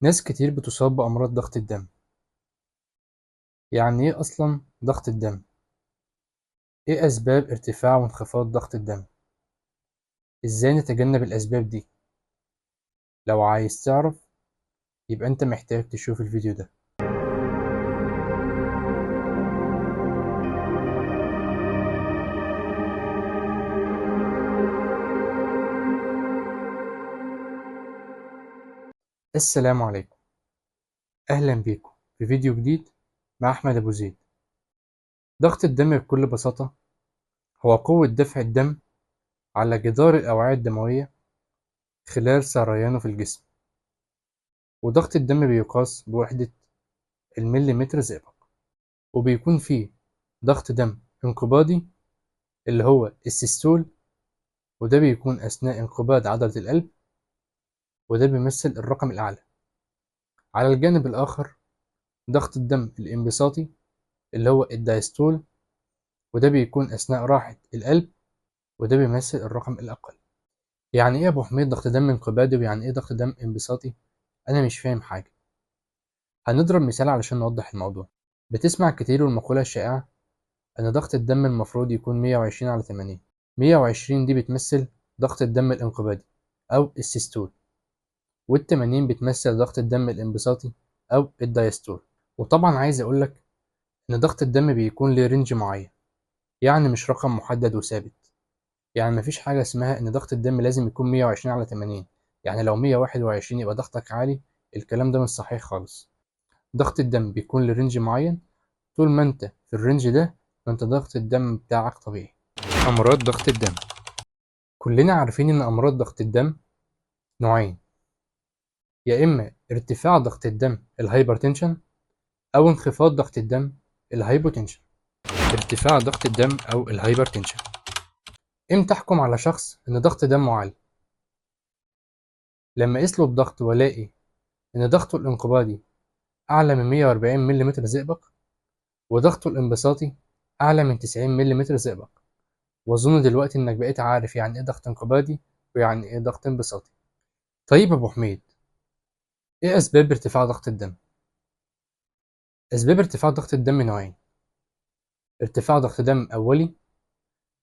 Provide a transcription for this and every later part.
ناس كتير بتصاب بأمراض ضغط الدم. يعني ايه أصلا ضغط الدم؟ ايه أسباب ارتفاع وانخفاض ضغط الدم؟ ازاي نتجنب الأسباب دي؟ لو عايز تعرف يبقى انت محتاج تشوف الفيديو ده. السلام عليكم، أهلا بيكم في فيديو جديد مع أحمد أبو زيد. ضغط الدم بكل بساطة هو قوة دفع الدم على جدار الأوعية الدموية خلال سريانه في الجسم، وضغط الدم بيقاس بوحدة المليمتر زئبق، وبيكون فيه ضغط دم انقباضي اللي هو ال systole، وده بيكون أثناء انقباض عضلة القلب، وده بيمثل الرقم الأعلى. على الجانب الآخر ضغط الدم الانبساطي اللي هو ال diastole، وده بيكون أثناء راحة القلب، وده بيمثل الرقم الأقل. يعني إيه يا أبو حميد ضغط دم انقباضي ويعني إيه ضغط دم انبساطي؟ أنا مش فاهم حاجة. هنضرب مثال علشان نوضح الموضوع. بتسمع كتير والمقولة الشائعة أن ضغط الدم المفروض يكون 120 على 80. 120 دي بتمثل ضغط الدم الانقباضي أو ال systole، والتمانين بتمثل ضغط الدم الانبساطي أو ال diastole. وطبعا عايز أقولك إن ضغط الدم بيكون ليه range معين، يعني مش رقم محدد وثابت. يعني مفيش حاجة اسمها إن ضغط الدم لازم يكون 120 على 80، يعني لو 121 يبقى ضغطك عالي، الكلام ده مش صحيح خالص. ضغط الدم بيكون ل range معين، طول ما انت في ال range ده فانت ضغط الدم بتاعك طبيعي. أمراض ضغط الدم، كلنا عارفين إن أمراض ضغط الدم نوعين، يا إما ارتفاع ضغط الدم ال hypertension أو انخفاض ضغط الدم ال hypotension. ارتفاع ضغط الدم أو ال hypertension، امتى احكم على شخص إن ضغط دمه عالي؟ لما اقيس له الضغط والاقي إن ضغطه الانقباضي أعلى من 140 ملم زئبق وضغطه الانبساطي أعلى من 90 ملم زئبق. وأظن دلوقتي إنك بقيت عارف يعني إيه ضغط انقباضي ويعني إيه ضغط انبساطي. طيب يا أبو حميد، إيه أسباب ارتفاع ضغط الدم؟ أسباب ارتفاع ضغط الدم نوعين، ارتفاع ضغط دم أولي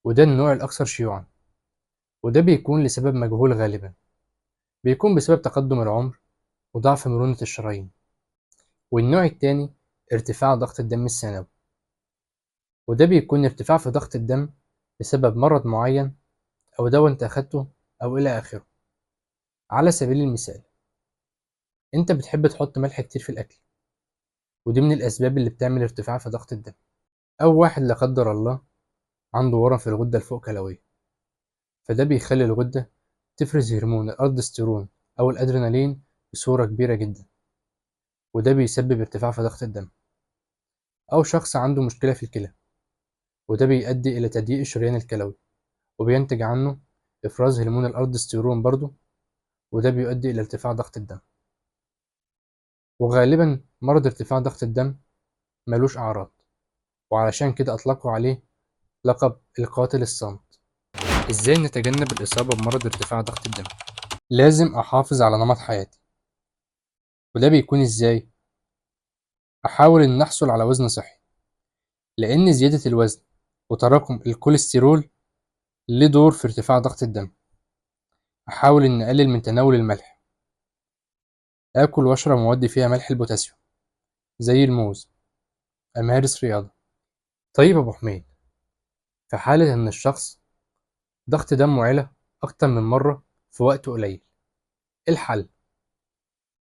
وده النوع الأكثر شيوعا، وده بيكون لسبب مجهول غالبا، بيكون بسبب تقدم العمر وضعف مرونة الشرايين. والنوع الثاني ارتفاع ضغط الدم الثانوي، وده بيكون ارتفاع في ضغط الدم بسبب مرض معين أو دواء انت أخدته أو إلى آخره. على سبيل المثال، انت بتحب تحط ملح كتير في الأكل، ودي من الأسباب اللي بتعمل ارتفاع في ضغط الدم. أو واحد لا قدر الله عنده ورم في الغدة الفوق كلوية، فده بيخلي الغدة تفرز هرمون الألدوستيرون أو الأدرينالين بصورة كبيرة جدا، وده بيسبب ارتفاع في ضغط الدم. أو شخص عنده مشكلة في الكلى، وده بيؤدي إلى تضييق الشريان الكلوي، وبينتج عنه إفراز هرمون الألدوستيرون برضه، وده بيؤدي إلى ارتفاع ضغط الدم. وغالبا مرض ارتفاع ضغط الدم ملوش أعراض، وعلشان كده أطلقوا عليه لقب القاتل الصامت. إزاي نتجنب الإصابة بمرض ارتفاع ضغط الدم؟ لازم أحافظ على نمط حياتي، وده بيكون إزاي؟ أحاول إن أحصل على وزن صحي، لأن زيادة الوزن وتراكم الكوليسترول ليه دور في ارتفاع ضغط الدم. أحاول إن أقلل من تناول الملح، آكل وأشرب مواد فيها ملح البوتاسيوم زي الموز، أمارس رياضة. طيب يا أبو حميد، في حالة إن الشخص ضغط دمه عالي أكتر من مرة في وقت قليل، إيه الحل؟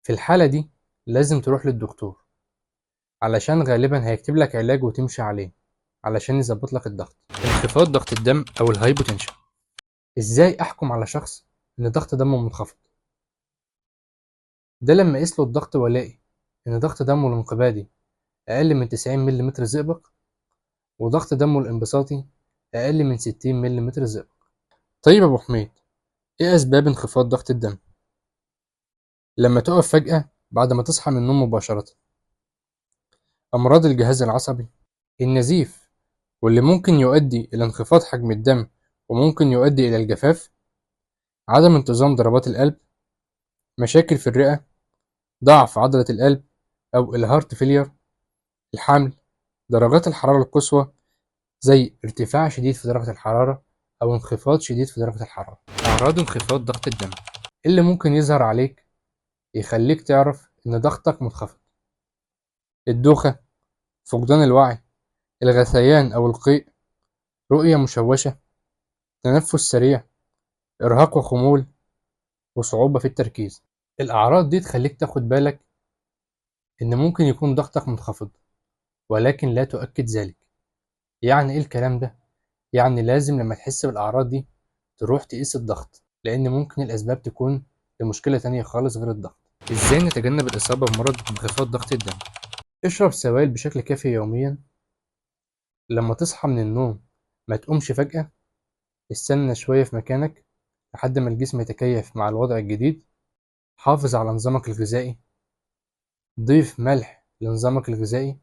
في الحالة دي لازم تروح للدكتور، علشان غالبا هيكتب لك علاج وتمشي عليه علشان يظبط لك الضغط. انخفاض ضغط الدم أو ال hypotension، إزاي أحكم على شخص إن ضغط دمه منخفض؟ ده لما أقيس له الضغط وألاقي إن ضغط دمه الانقباضي أقل من 90 ملم زئبق وضغط دمه الانبساطي أقل من 60 ملم زئبق. طيب يا أبو حميد، إيه أسباب انخفاض ضغط الدم؟ لما تقف فجأة بعد ما تصحى من النوم مباشرة، أمراض الجهاز العصبي، النزيف واللي ممكن يؤدي إلى انخفاض حجم الدم وممكن يؤدي إلى الجفاف، عدم انتظام ضربات القلب، مشاكل في الرئة، ضعف عضلة القلب أو ال heart failure، الحمل، درجات الحرارة القصوى زي ارتفاع شديد في درجة الحرارة أو انخفاض شديد في درجة الحرارة. أعراض انخفاض ضغط الدم اللي ممكن يظهر عليك يخليك تعرف إن ضغطك منخفض: الدوخة، فقدان الوعي، الغثيان أو القيء، رؤية مشوشة، تنفس سريع، إرهاق وخمول، وصعوبة في التركيز. الأعراض دي تخليك تاخد بالك إن ممكن يكون ضغطك منخفض، ولكن لا تؤكد ذلك. يعني إيه الكلام ده؟ يعني لازم لما تحس بالأعراض دي تروح تقيس الضغط، لأن ممكن الأسباب تكون لمشكلة تانية خالص غير الضغط. إزاي نتجنب الإصابة بمرض انخفاض ضغط الدم؟ اشرب سوائل بشكل كافي يوميا. لما تصحى من النوم ما تقومش فجأة، استنى شوية في مكانك لحد ما الجسم يتكيف مع الوضع الجديد. حافظ على نظامك الغذائي، ضيف ملح لنظامك الغذائي،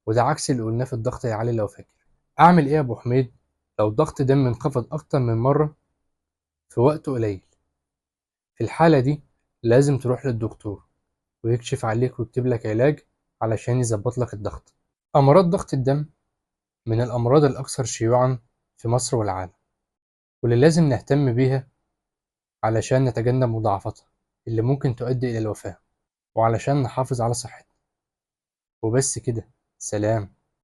وده عكس اللي قلناه في الضغط العالي لو فاكر. أعمل إيه يا أبو حميد لو ضغط دم انخفض أكتر من مرة في وقت قليل؟ في الحالة دي لازم تروح للدكتور ويكشف عليك ويكتب لك علاج علشان يظبط لك الضغط. أمراض ضغط الدم من الأمراض الأكثر شيوعا في مصر والعالم، واللي لازم نهتم بيها علشان نتجنب مضاعفاتها اللي ممكن تؤدي إلى الوفاة، وعلشان نحافظ على صحتنا. وبس كده، سلام.